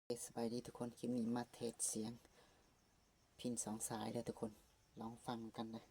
ສະບາຍດີທຸກຄົນ, ຄລິບນີ້ມາເທສສຽງພິນສອງສາຍເດີທຸກຄົນ, ລອງຟັງນຳກັນເດີ.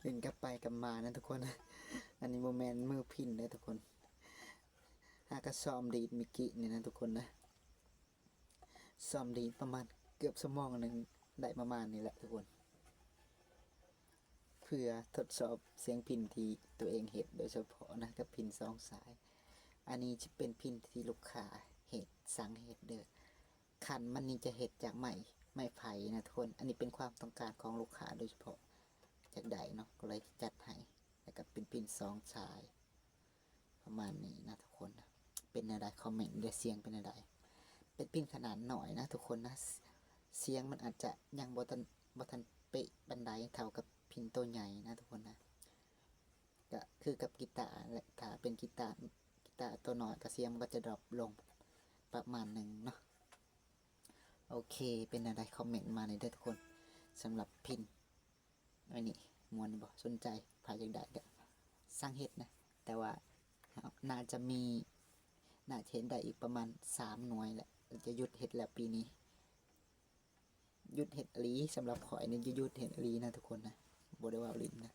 ຫຼິ້ນກັບໄປກັບມານະທຸກຄົນ. ອັນນີ້ບໍ່ແມ່ນມືພິນເດີທຸກຄົນ, ຫາກະຊ້ອມດີດເມື່ອກີ້ນີ້ນະທຸກຄົນນະ. ຊ້ອມດີດປະມານເກືອບຊົ່ວໂມງໜຶ່ງ ໄດ້ປະມານນີ້ແຫຼະທຸກຄົນ, ເພື່ອທົດສອບສຽງພິນທີ່ຕົວເອງເຮັດໂດຍສະເພາະນະ ກັບພິນສອງສາຍ. ອັນນີ້ຈະເປັນພິນທີ່ລູກຄ້າເຮັດ ສັ່ງເຮັດເດີ. ຄັນມັນນີ້ຈະເຮັດຈາກໄມ້ ໄມ້ໄຜ່ນະທຸກຄົນ, ອັນນີ້ເປັນຄວາມຕ້ອງການຂອງລູກຄ້າໂດຍສະເພາະ ຢາກໄດ້ເນາະ ກໍເລີຍຈັດໃຫ້. ແລ້ວກໍເປັນພິນສອງສາຍ ປະມານນີ້ນະທຸກຄົນນະ. ເປັນແນວໃດຄອມເມັນເດີ ສຽງເປັນແນວໃດ? ເປັນພິນຂະໜາດນ້ອຍນະທຸກຄົນນະ, ສຽງມັນອາດຈະຍັງບໍ່ທັນ ບໍ່ທັນເປະປານໃດເທົ່າກັບພິນໂຕໃຫຍ່ນະທຸກຄົນນະ. ກະຄືກັບກີຕາແຫຼະ, ຖ້າເປັນກີຕາ ກີຕາໂຕນ້ອຍກະສຽງມັນກໍຈະດຣອບລົງປະມານໜຶ່ງເນາະ. ໂອເຄ ເປັນແນວໃດຄອມເມັນມາແດ່ເດີທຸກຄົນ ສຳລັບພິນ ອັນນີ້ມ່ວນບໍ່? ສົນໃຈ ໃຜຢາກໄດ້ກະສັ່ງເຮັດນະ, ແຕ່ວ່າໜ້າຈະມີ ໜ້າຈະເຮັດໄດ້ອີກປະມານສາມໜ່ວຍແຫຼະ, ຈະຢຸດເຮັດແລ້ວປີນີ້ ຢຸດເຮັດອີ່ຫຼີ. ສຳລັບຂ້ອຍນີ້ຈະຢຸດເຮັດອີ່ຫຼີນະທຸກຄົນນະ, ບໍ່ໄດ້ເວົ້າຫຼິ້ນນະ.